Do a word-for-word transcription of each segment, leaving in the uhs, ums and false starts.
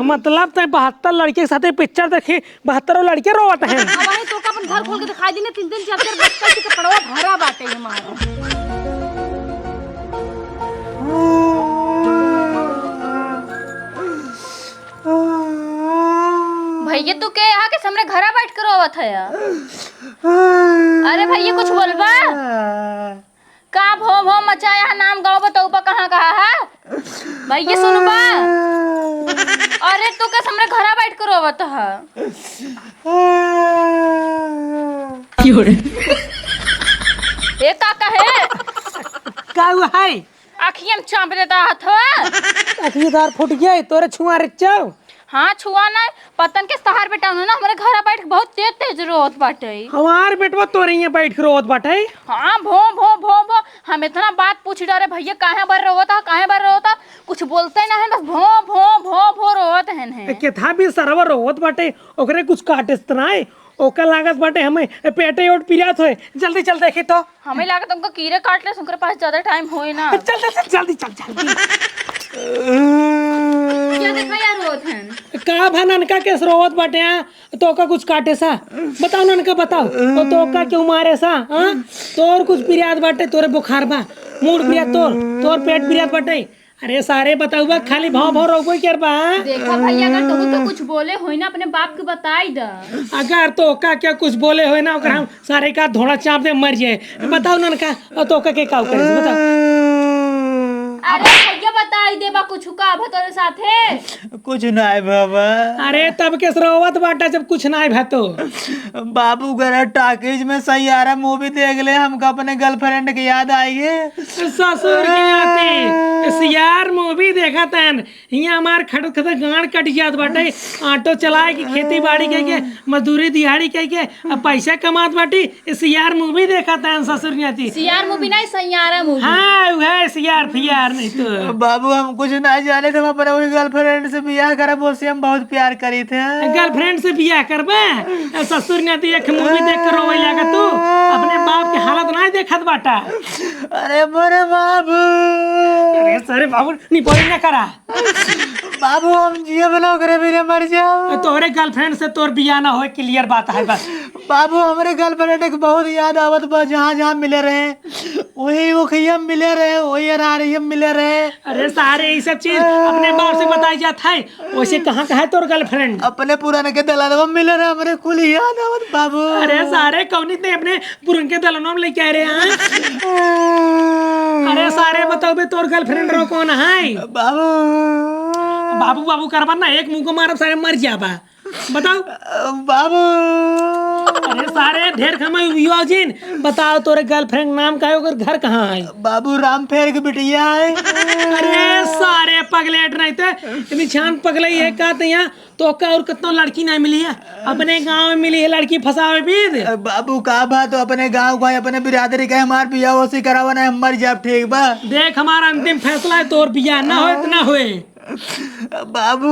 मतलब तैं बहत्तर लड़के के साथे पिक्चर देखी, बहत्तरों लड़के रोवत हैं। अब वही तो अपन घर खोल के दिखाई दी ना, तीन तीन चार चार बस्ता के कपड़वा भरा बाटे हमारा। भैया, तू के यहाँ के सामने घरा बैठ के रोवत है यार? अरे भैया, कुछ बोलबा? का भो भो मचाया है, नाम गाँव बताऊ बा, कहाँ कहाँ है? भैया सुनबा? अरे तू के सामने घरा बैठ के रोवत है? क्यों रे? ए का कहे? का हुआ है? अखियम चाप देता हथवा। अखिया तार फूट गया, तोरे छुआ रे चाव। हाँ, छुआ ना, पतन के सहार बेटा ना, हमरे घरा बैठ के बहुत तेज तेज रोत बाटे। हमार बेटवा तोरे यहाँ बैठ के रोत बाटे। हाँ, भो, भो, भो, भो, हम इतना बात पूछ डरे, "भैया, काहे बर रोत ह, काहे बर रोत ह?" कुछ बोलते ना है, बस भो, भो, भो, भो रोत हैं, हैं। ए, केथा भी सरवा रोत बाटे, ओकरे कुछ काटे से नाय, ओकर लागत बाटे हमें पेटे ओट पिरात होए। जल्दी चल देखी तो। हमें लागत उनका कीड़े काट ले, उनके पास ज्यादा टाइम होए ना। चल, चल, चल, जल्दी चल, जल्दी। क्या देखा यार रोत हैं? का भा ननका के रोवत बाटे, हाँ? तोका कुछ काटे सा? बताओ ननका, बताओ। ओ तोका क्यों मारे सा, हाँ? तोर कुछ पिरात बाटे, तोरे बुखार बा, मूड़ पिरात तोर, तोर पेट पिरात बाटे। अरे सारे बताउबा, खाली भाव भाव रोबो कर बा। देखा भैया, अगर तोहू के कुछ बोले होई ना, अपने बाप के बताई द। अगर तोका के कुछ बोले होई ना, ओकर हम सारे का धोड़ा चाप दे, मर जाए। बताओ ननका, और तोका के का करे से, बताओ। अरे भैया, बताई देबा कुछ का भा तोरे साथे? कुछ नाय बाबा। अरे तब के रोवत बाटा जब कुछ नाय भा तो। बाबू, गरा टाकीज में सैयारा मूवी देख ले, हमका अपने गर्लफ्रेंड की याद आई है। ससुर के नाती, सियार मूवी देखत हन, हियाँ हमार खट खट गांड कट जात बाटे। ऑटो चलाए के, खेती बाड़ी कइ के, मजदूरी दिहाड़ी कइ के, अब पैसा कमात बाटी, सियार मूवी देखत हन ससुर नाती। सियार मूवी नहीं, सैयारा मूवी। हाँ, उहे सियार फियार नहीं तो। बाबू, हम कुछ ना जाने थे, हम अपने वही गर्लफ्रेंड से बियाह करब, उससे हम बहुत प्यार करी थे। गर्लफ्रेंड से बियाह करबे? ससुर नाती एक मूवी देख के रोवे लागा तू, अपने बाप के हालत ना देखत बाटा। अरे मोरे बाबू। अरे सारे बाबू, निपोरी ना करा। बाबू, हम जियब ना, ओकरे बिना मर जाब। तोहरे गर्लफ्रेंड से तोर बियाह ना होए, क्लियर बात है बस। बाबू, हमरे गर्लफ्रेंड के बहुत याद आवत बा, जहाँ जहाँ मिले रहे, वही ओखिया मिले रहे, वही अरारिया मिले रहे। अरे सारे, ये सब चीज अपने बाप से बताई जात है। वैसे कहाँ का है तोर गर्लफ्रेंड? अपने पुराने के दलालवा मिले रहे, हमरे कुल याद आवत बाबू। अरे सारे, कौनी ते अपने पुरनके दलनवा में लेके आए रहे हैं। अरे सारे, बताओ बे, तोर गर्लफ्रेंड रहो कौन है? बाबू। बाबू, बाबू करबा ना, एक मुंह को मारब, सारे मर जाबा। बताओ। बाबू। अरे सारे, ढेर खमाई हुई हो जिन। बताओ, तोरे गर्लफ्रेंड नाम का है, ओकर घर कहाँ है? बाबू, राम फेर के बिटिया है। अरे सारे, पगलेट नहीं ते, इतनी छान पगलई है का ते यहाँ? तोका और कितनो लड़की नहीं मिली है, अपने गाँव में मिली है लड़की फंसावे बीद। बाबू, का बा तो अपने गाँव का, अपने बिरादरी का, हमार बियाह ओसी करावा ना, हम मर जाब, ठीक बा? देख, हमारा अंतिम फैसला है, तोर बियाह ना होए त ना होए। बाबू,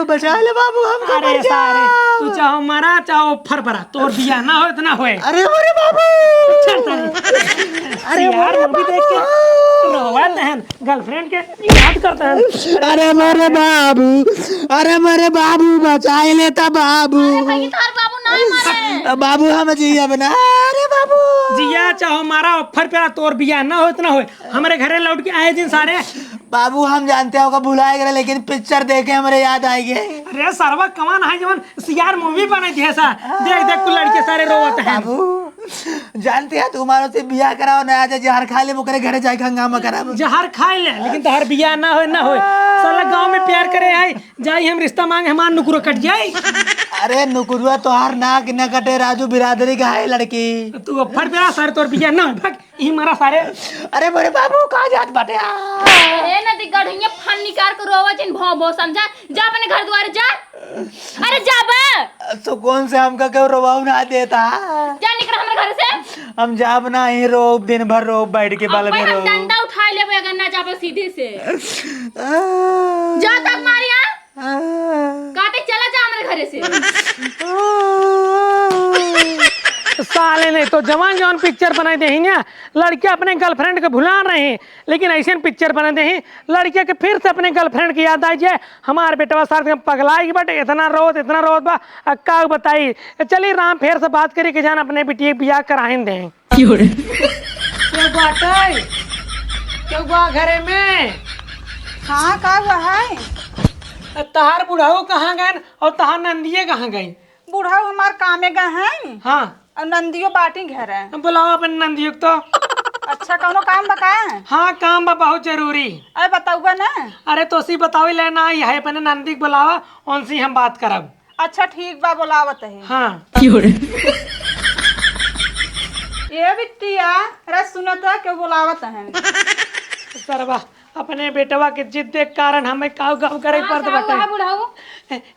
बचा ले बाबू, हम अरे मर सारे, जाब। तू चाहो मरा, चाहो फरफरा, तोर बियाह ना होए त ना होए। अरे, अरे बाबू। चल सारे। अरे यार, मूवी देख के रोवत हन, गर्लफ्रेंड के याद करत हन। अरे मोरे बाबू, अरे मोरे बाबू, बचाई लेता बाबू। अरे भाई, तार बाबू नहीं मरे। बाबू, हम जियब ना। अरे बाबू। जिया चाहो मारा, ऑफर पे तोर बियाह ना होए त ना होए, हमरे घरे लौट के आए जिन सारे। बाबू, हम जानते हैं ओका भुलाए गए, लेकिन पिक्चर देखे हमरे याद आइ गए। अरे सरवा, कमान है जवन सियार मूवी बनाई दिहे सा। देख, देख, कुल लड़के सारे रोवत हैं। बाबू, जानते हैं, तुम्हारे से बियाह कराओ ना, आज जहर खा ले, ओकरे घरे जाके हंगामा कराबो। जहर खाए ले, लेकिन तोहार बियाह ना होए, ना होए। साला गांव में प्यार करे आई, जाई हम रिश्ता मांगे, हमार नुकुरो कट जाई। अरे नुकुरुआ तोहार नाक न कटे, राजू बिरादरी का है लड़की। तू अफर पे आ, सर तोर बियाह ना होए, भाग। ई मारा सारे। अरे मोरे बाबू, कहाँ जात बाटे आ? ए नदी गढ़िया फन निकार के रोवा जिन भौ भौ समझा। जा अपने घर द्वार जा। अरे जा बे। सुकून से हमका क्यों रोवाऊ ना देता? जा निकल हमरे घर से। हम जाब ना, ही रोब, दिन भर रोब, बैठ के अब बल में भाई हम रोब। डंडा उठा लेबे अगर ना जाबे सीधे से। आ। जा तक मारिया। काटे चला जा हमरे घरे से। साले नहीं तो जवान जवान पिक्चर बनाइ देही ना, लड़के अपने गर्लफ्रेंड के भुला रहे हैं, लेकिन ऐसे पिक्चर बनाइ देही, लड़के के फिर से अपने गर्लफ्रेंड की याद आइ जाए। हमार बेटवा साथ में पगलाई के बटे, इतना रोत, इतना रोत बा, आ का बताई। चली राम फेर से बात करी कि जान अपने बिटिया के बियाह कराइन दे। क्यों रे? केहू बाटे? केहू बा घरे में? हाँ, का हुआ है? तहार बुढ़ऊ कहाँ गए और तहार नंदिये कहाँ गई? बुढ़ऊ हमार कामे गए हैं। हाँ। और नंदियो बाटी घर है। बुलाओ अपन नंदियो को तो। अच्छा, कौनो काम बा का? हाँ, काम बा बहुत जरूरी। अरे, बताऊबा ना। अरे, तो सी बतावे ले ना आई है, अपने नंदी को बुलावा, उनसे हम बात करब। अच्छा, ठीक बा, बुलावत है। हाँ। ए बिटिया, अरे सुनत है, केहू बुलावत है। सरवा, अपने बेटवा के जिद के कारण हमें काऊ काऊ करे हाँ, पड़त का बाटे। हुआ बुढ़ऊ?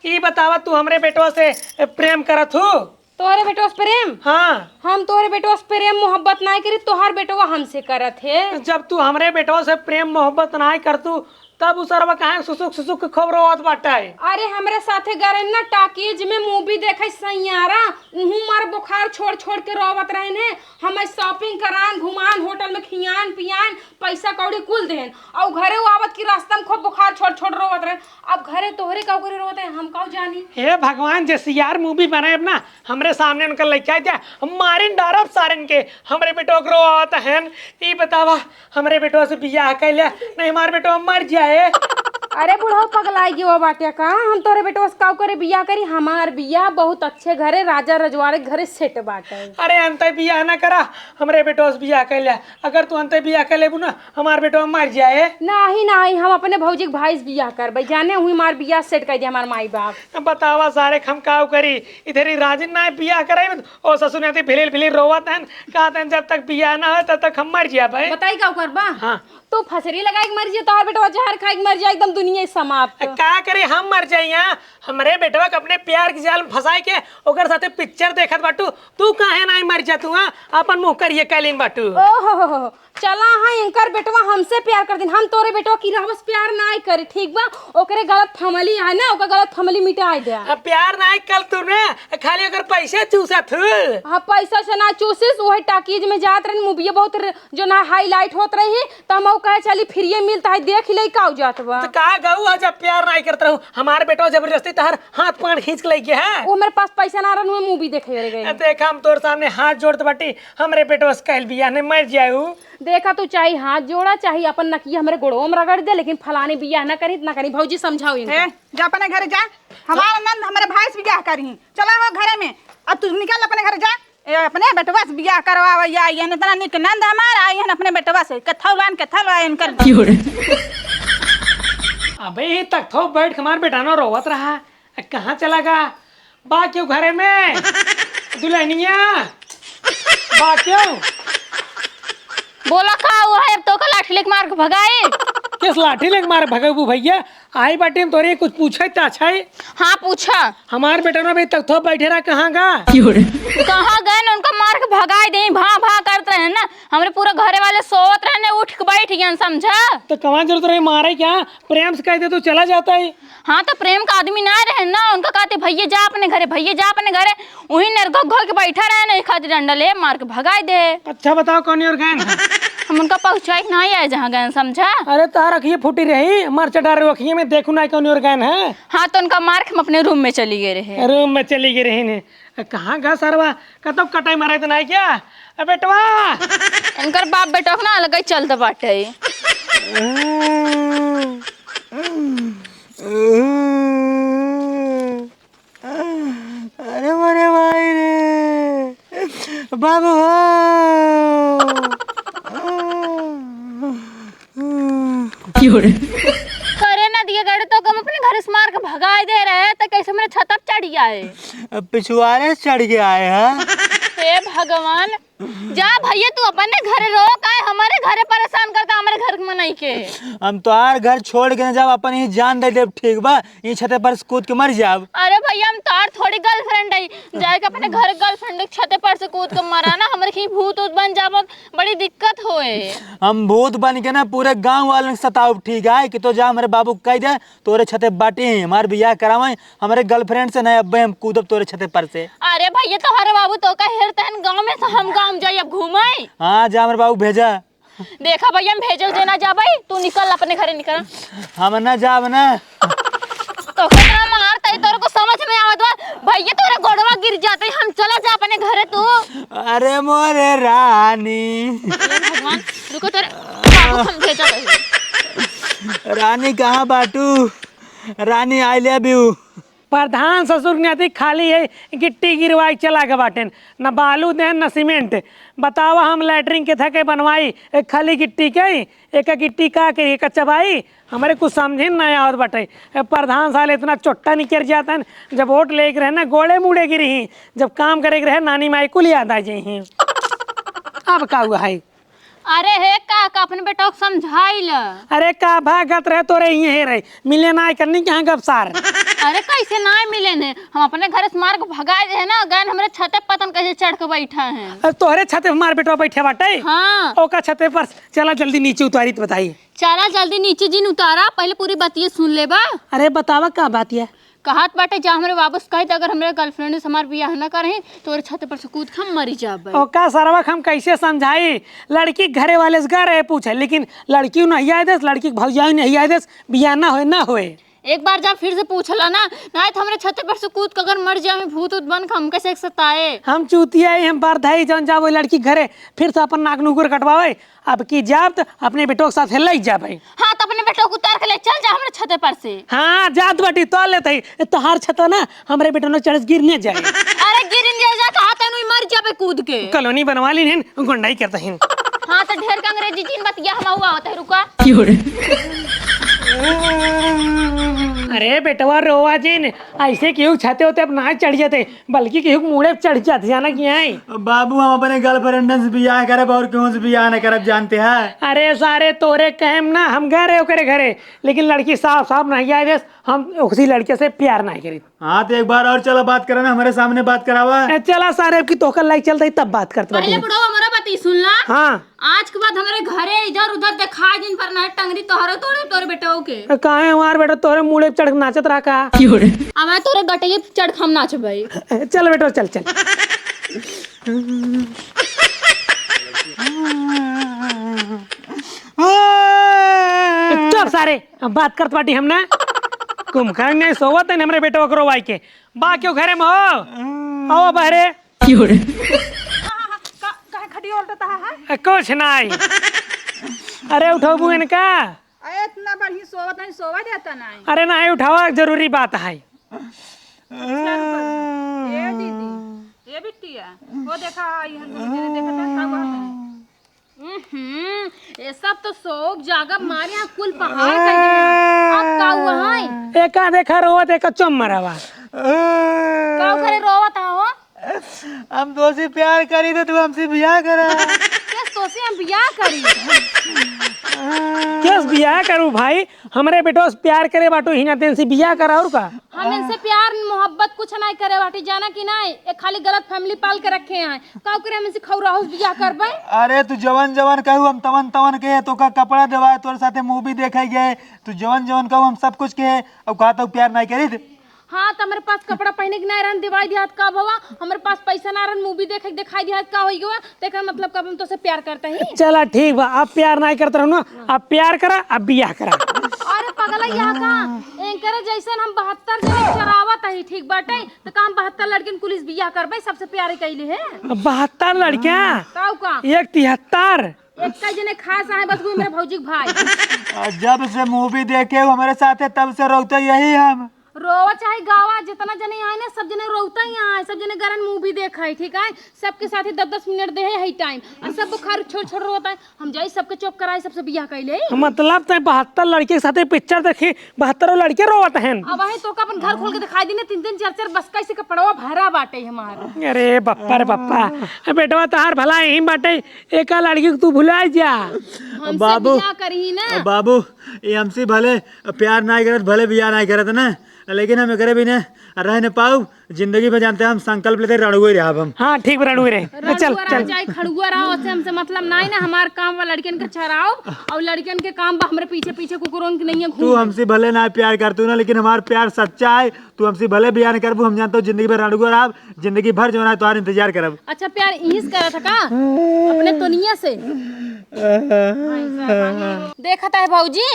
ई बतावा, तू हमरे बेटवा से प्रेम करत हू? तोहरे बेटवा से प्रेम? हाँ। हम तोहरे बेटवा से प्रेम मोहब्बत नाय करी, तोहार बेटवा हमसे करत है। जब तू हमरे बेटवा से प्रेम मोहब्बत नाय करतू, तब उ सरवा काहे सुसुक सुसुक के खूब रोवत बाटे? अरे, हमरे साथे गए ना टाकीज में मूवी देखे सैयारा, उहू मार बुखार छोड़ छोड़ के रोवत रहन है। हमें शॉपिंग करान, घुमान, होटल में खियान पियान, पैसा कौड़ी कुल देन, और घरे उ आवत की रास्ता में खूब बुखार छोड़ छोड़ रोवत रहन। अब घरे तोहरे काऊ करे रोवत है, हम काऊ जानी। हे भगवान, जे सियार मूवी बनाए अब ना, हमरे सामने उनका लइका आइ जाए, हम मारिन डारब सारन के। हमरे बेटवा के रोवत हन, ई बतावा, हमरे बेटवा से बियाह कइले, नहीं हमार बेटवा मर जाए। अरे बुढ़ऊ, पगलाई गयो बाटे का? हम तोरे बेटवा से काऊ करे बियाह करी? हमार बियाह बहुत अच्छे घरे, राजा रजवाड़े के घरे सेट बाटे। अरे अंते बियाह ना करा, हमरे बेटवा से बियाह कइले। अगर तू अंते बियाह कर लेबू ना, हमार बेटवा मर जाए। नाही, नाही, हम अपने भौजी के भाई से बियाह करबे। जाने हुई हमार बियाह सेट कर दे हमार माई बाप। बतावा सारे, हम काऊ करी? इधर ही राजिन ना बियाह कराई, ओ ससुर ने भिलिल भिलिल रोवत हन, कहत हन, "जब तक बियाह ना हो, तब तक हम मर जाबे।" बताई काऊ करबा? हाँ। तू फसरी लगाई के मर जाए, तोहर बेटवा जहर खाई के मर जाए, एकदम दुनिया ही समाप्त। का करे, हम मर जाई यहाँ? हमरे बेटवा के अपने प्यार के जाल में फंसाई के ओकर साथे पिक्चर देखत बाटू, तू काहे नाई मर जा तू, हाँ? आपन मुंह करिए कैलिन बाटू। ओहो हो हो, चला हाँ, इनकर बेटवा हमसे प्यार कर दिन, हम तोरे बेटवा की रहबस प्यार नाई करे, ठीक बा? ओकरे गलत फैमिली है ना, ओकर गलत फैमिली मिटाई दे। अब प्यार नाई कर तू ना, खाली ओकर पैसे चूसत हू। हाँ, पैसा से ना चूसिस, वही टाकीज में जात रहन, मूवी बहुत र-, जो ना हाईलाइट होत रही, त हम ऊ कहे चली फ्रीए मिलता है, देख ले का हो जात बा। त का गऊ है जब प्यार नाई करत रहू, हमार बेटवा जबरदस्ती तहार हाथ पकड़ खींच के लइके है। वो मेरे पास पैसा ना रहन, वो मूवी देखे रह गए। देखा हम तोर सामने हाथ जोड़त बाटी, हमरे बेटवा से कहल बियाह नहीं मर जाऊ। देखा तू चाहे हाथ जोड़ा, चाहे अपन नकिया हमरे गोड़वा में रगड़ दे, लेकिन फलाने बियाह ना करी, ना करी। भौजी समझाओ इनका। ए, जा अपने घरे जा, हमार नंद हमरे भाई से बियाह करी। चला हो घरे में, अब तू निकल अपने घरे जा। ए, अपने बेटवा से बियाह करवावे आई हन, इतना निक नंद हमार आई हन अपने बेटवा से। कथौ लान, कथौ लान कर। क्यों रे? अबे, ये तक थो बैठ के हमार बेटा ना रोवत रहा। कहाँ चला गा? बा क्यों घरे में? दुल्हनिया, बा क्यों? बोला का हुआ है? अब तो का लाठी लेके मार के भगाई? किस लाठी लेके मार भगबू भैया? आई बाटी हम तोरे कुछ पूछे त अच्छा है। हाँ, पूछा। हमार बेटा ना अभी तक थो बैठे रहा, कहाँ गा? कहाँ गए न, उनका मार के भगाई दे, भां भां करत रहे ना, हमरे पूरा घरे वाले सोवत रहे ने, उठ के बैठ गए, समझा? तो कहाँ जरूरत रही मारे क्या? प्रेम से कह दे तो चला जाता है। हाँ, तो प्रेम का आदमी ना रहे ना, उनका कहते, "भैया जा अपने घरे, भैया जा अपने घरे।" वही नेर घो घो के बैठा रहे ना, एक हाथ डंडा ले मार के भगाई दे। अच्छा बताओ, कौन ओर गए हैं? हम उनका पहुँचाए के ना आए जहाँ गए, समझा? अरे तार अखिए फूटी रही, मार चढ़ा रहे अखिए में, देखू ना कौन ओर गए हैं। हाँ, तो उनका मार के हम अपने रूम में चली गए रहे। रूम में चली गए रही ने। कहाँ गा सरवा? कतौ कटाई मारे तो नहीं क्या? ए बेटवा! इनकर बाप बेटवा के ना अलग ही चलत बाटे। अरे मोरे भाई रे, बाबू हो। करे ना दिए गड़े तो हम अपने घर से मार के भगाए दे रहे, तो कैसे मेरे छत पर चढ़ गया है? अब पिछुआरे से चढ़ के आए हैं। हे भगवान, जा भैया, तू अपने घरे रहो, काहे हमरे घरे परेशान करता, हमरे घर के मनई के। हम तोहार घर छोड़ के न जाब, अपन ही जान दे देब, ठीक बा? ई छते पर से कूद के मर जाब। अरे भैया, हम तोहार थोड़ी गर्लफ्रेंड है, जाए के अपने घर गर्लफ्रेंड के छते पर से कूद के मरा ना, हमरे कहीं भूत उत बन जाब, बड़ी दिक्कत होए। हम भूत बन के ना पूरे गांव वालन के सताउब, ठीक है? कि तो जा हमरे बाबू के कह दे, तोरे छते बाटी हैं, हमार बियाह करावे, हमरे गर्लफ्रेंड से नहीं, अब्बे हम कूदब तोरे छते पर से। अरे भैया, तोहरे बाबू तो का हेर तहन गाँव में से हम गाँव में जाई अब घूमे। हाँ, जा हमरे बाबू भेजा। देखा भैया, हम भेजल जे ना जाबे, तू निकल अपने घरे निकल। हम ना जाब ना। तो कितना मारता है, तोरे को समझ में आवत बा? भैया, तोरे गोड़वा गिर जाते, हम चला जा अपने घरे तू। अरे मोरे रानी। हे भगवान, रुको, तोरे बाबू हम भेजत है। रानी कहाँ बाटू? रानी, I love you। प्रधान ससुर के नाती खाली है गिट्टी गिरवाई चला के बाटेन, न बालू देन न सीमेंट। बतावा हम लैट्रिन के थके बनवाई, एक खाली गिट्टी के, एक गिट्टी का के एक चबाई, हमरे कुछ समझे न आवत बाटे। ए, प्रधान साले इतना चोट्टा निकर जातन, जब वोट लेके रहे ना गोड़े मुड़े गिरी ही, जब काम करे के रहे नानी माई कुल याद आ जाई ही। अब का हुआ है? अरे हे काका, अपने बेटवा के समझाई ल। अरे का भागत रहे तोरे इहे रहे, मिले ना करनी कहाँ गपसार। अरे कैसे ना मिले ने, हम अपने घर से मार के भगाए दे है ना, गए हमरे छते पतन कैसे चढ़ के बैठा है। अरे तोहरे छते पे मार बेटवा बैठे बाटे। हाँ। ओका छते पर चला जल्दी नीचे उतारी त बताई। चला जल्दी नीचे जिन उतारा, पहले पूरी बतिये सुन लेबा। अरे बतावा का बात है? कहत बाटे, जा हमरे बाबू से कही, अगर हमरे गर्लफ्रेंड से हमार बियाह न करही, तोरे छत पर से कूद के हम मरी जाबे। ओका सरवा के हम कैसे समझाई? लड़की के घरे वाले से गए रहे पूछे, लेकिन लड़की नहीं आए देस, लड़की के भौजाई नहीं आए देस, बियाह ना होए, ना होए। एक बार जा फिर से पूछ ला ना, नहीं तो हमरे छत पर से कूद के अगर मर जाए, भूत उत बन के हमके से सताए। हम चूतिया ही, हम बरधई जौन जाबो लड़की के घरे, फिर से अपन नाक नुकुर कटवावे। अब की जाब त अपने बेटो के साथ लई जाबे। हाँ, त अपने बेटो के उतार के ले चल जा हमरे छते पर से। हाँ, जात बाटी, तो लेत हई। ए, तोहार छत ना, हमरे बेटो न चढ़ गिर न जाए। अरे गिर न जाए, कहा तनु मर जाबे कूद के। कॉलोनी बनवा लीन हिन, गुंडाई करत हिन। हाँ, त ढेर के अंग्रेजी जिन बतिया, हम हुआ होता है, रुका। क्यों रे? अरे बेटवा रोवा जिन, ऐसे केहू छते होते अब ना चढ़ जाते। बल्कि केहू के मूड़े पे चढ़ जात, जाना कि आई? बाबू, हम अपने गर्लफ्रेंड से बियाह करब और केहू से बियाह न करब, जानते हैं? अरे सारे, तोरे कहेम ना, हम गए रहे ओकरे घरे, लेकिन लड़की साफ साफ नहीं आए देस, हम उसी लड़के से प्यार नहीं करी। हाँ, तो एक बार और चला बात करा ना, हमारे सामने बात करावा। ए, चला सारे, अब की तोहका लाई चलता ही तब बात करते पहले बाटी। बुढ़ऊ, हमारा बात ही सुन ला। हाँ। आज के बाद हमरे घरे इधर उधर देखा जिन पर ना टंगरी तोहरे तोरे तोरे बेटो के। ए, काहे हमार बेटा तोरे मूड़े पे चढ़ के नाचत रहा का? अब मैं तोरे गटई पे चढ़ के हम नाचबे। ए, चल बेटो, चल, चल। चुप सारे, हम बात करत बाटी हम ना। कुंभकर्ण नहीं सोवत है हमरे बेटो ओकरो वाई के। बा क्यों घरे में हो? आओ बहरे। का, काहे खटिया उल्टता है? अ, कुछ नाई। अरे उठौबू इनका। अरे इतना बढ़िया सोवत नहीं, सोवा देता नहीं। अरे नहीं उठावा, जरूरी बात है। अच्छा, रुको। ए दीदी, ए बिटिया, वो देखा, आई हम दोनों जने देखत हैं, का हुआ है? हम्म, ये सब तो शौक जागब मारे यहाँ कुल पहाड़ कर दिया। अब का हुआ है? एका देखा रोवत, एका चुम मरावा। का करे रोवत हो? हम तोसे प्यार करी तो तू हमसे बियाह करा। केस तोसे हम बियाह करी? केस बियाह करू भाई, हमरे बेटो से प्यार करे बाटू ही ना, तेन से बियाह करा और का? हम इनसे प्यार मोहब्बत कुछ नहीं करे बाटी, जाना कि नहीं? ये खाली गलत फैमिली पाल के रखे हैं। का करे हम इनसे खौराहो से बियाह करबे? अरे तू जवन जवन कहू हम तवन तवन के, तो का कपड़ा देवाए, तोर साथे मूवी देखे गए, तू जवन जवन कहू हम सब कुछ के, अब कहा तो प्यार नहीं करी। हाँ, तो हमरे पास कपड़ा पहने के ना रहन, दिवाई दिहात का भवा, हमरे पास पैसा ना रहन, मूवी देखे के दिखाई दिहात का होई गवा, तेकर मतलब कब हम तोसे प्यार करते ही? चला ठीक बा, अब प्यार नहीं करत रहनु, अब प्यार करा, अब बियाह करा। अरे पगला, यहाँ का एंकर जैसन हम बहत्तर जने चरावत ही, ठीक बाटे, तो का हम बहत्तर लड़किन कुलिस बियाह करबे, सबसे प्यार कैले है। बहत्तर लड़कियां? तब का? एक तिहत्तर। एक का जने खास आए, बस वो मेरे भौजी के भाई। आ, जब से मूवी देखे हो हमारे साथे, तब से रोते यही हम। रोवा चाहे गावा, जितना जने आए ना, सब जने रोता ही आए, सब जने गरन movie देखा है, ठीक है? सबके साथ ही दस दस मिनट दे है, है time, और सब बुखार छोड़ छोड़ रोता है। हम जाई सबके चुप कराई, सबसे बियाह कइले। मतलब तै बहत्तर लड़के के साथे picture देखी, बहत्तरों लड़के रोवत हैं। अब वही तो का अपन घर खोल के दिखाई दी ना, तीन तीन चार चार बस का इसी कपड़वा भरा बाटे हमार। अरे बप्पा रे बप्पा, ए बेटवा तहार भला यही बाटे, एका लड़की को तू भुला जा। हमसे बाबू, बियाह करी ना। बाबू, ये हमसे भले प्यार ना करत, भले बियाह ना करत ना, लेकिन हम एकरे बिना रह न पाऊ। जिंदगी में जानते हैं हम संकल्प लेते रणुए रहब हम। हाँ, ठीक बा, रणुए रहे। रणुआ चल, रहा चल। चाहे खड़ुआ रहा, उससे हमसे मतलब ना है ना। हमार काम बा लड़कियन के चराओ और लड़कियन के काम बा हमरे पीछे पीछे कुकुरन के नहीं है तू घूमे। हमसे भले ना प्यार करतू ना, लेकिन हमार प्यार सच्चा है। तू हमसे भले बियाह न करबू, हम जानते हो जिंदगी भर रणुआ रहब, जिंदगी भर जो है तुम्हारा इंतजार करब। अच्छा, प्यार इहिस करत है का अपने दुनिया से? देखत है भौजी,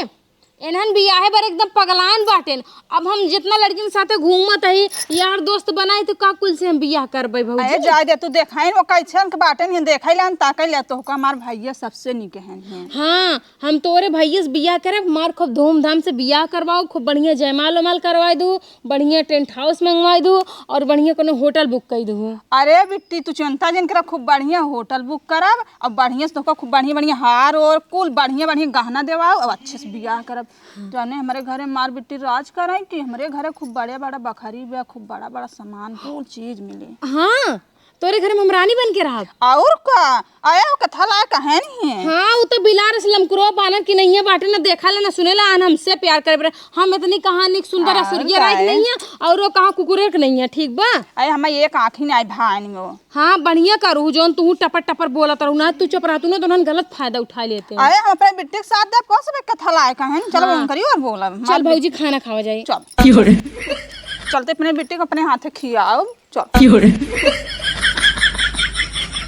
इन्हन बियाहे बर एकदम पगलान बाटेन। अब हम जितना लड़किन साथे घूमत हई, यार दोस्त बनाई, तो का कुल से हम बियाह करबै भौजी? अरे जाए दे, तू देखाइन वो कैसन के बाटेन, ये देखै लान ताकै ले, तोहका हमार भैया सबसे निक हन हैं। हाँ, हम तोरे भैया से बियाह करब, मार खूब धूमधाम से बियाह करवाओ, खूब बढ़िया जयमाल उमाल करवाई दू, बढ़िया टेंट हाउस मंगवाई दू और बढ़िया कोनो होटल बुक कई दू। अरे बिट्टी, तू चिंता जिन करा, खूब बढ़िया होटल बुक करब और बढ़िया से तोहका खूब बढ़िया बढ़िया हार और कुल बढ़िया बढ़िया गहना देवाओ और अच्छे से बियाह करब। जाने हमरे घरे मार बिट्टी राज कराई कि हमरे घरे खूब बड़े बड़ा बखरी बा, खूब बड़ा बड़ा सामान, कुल चीज मिली। हाँ, तोरे घर में हम रानी बन के रहब। और का? आया हो कथा लायक है नहीं है। हाँ, वो तो बिलार से लमकुरो बानर की नहीं है बाटे, ना देखा ले ना सुने ला, आन हमसे प्यार करे बरे। हम इतनी कहानी सुंदर हाँ, असुरिया राय की नहीं है, और वो कहाँ कुकुरे के नहीं है, ठीक बा? अरे हमें एक आँखी नहीं आई भाई वो। हाँ, बढ़िया करू, जौन तू टपर टपर बोलत रहू ना, तू चुप रहतू ना, तो उन्हन गलत फायदा उठा लेते हैं। अरे हम अपने बिट्टी के साथ देब, कौन सा कथा लायक है, चलो हाँ। हम करी और बोलब। चल भौजी, खाना खावा जाए। चल। चलते अपने बिट्टी को अपने हाथे खियाओ। चल।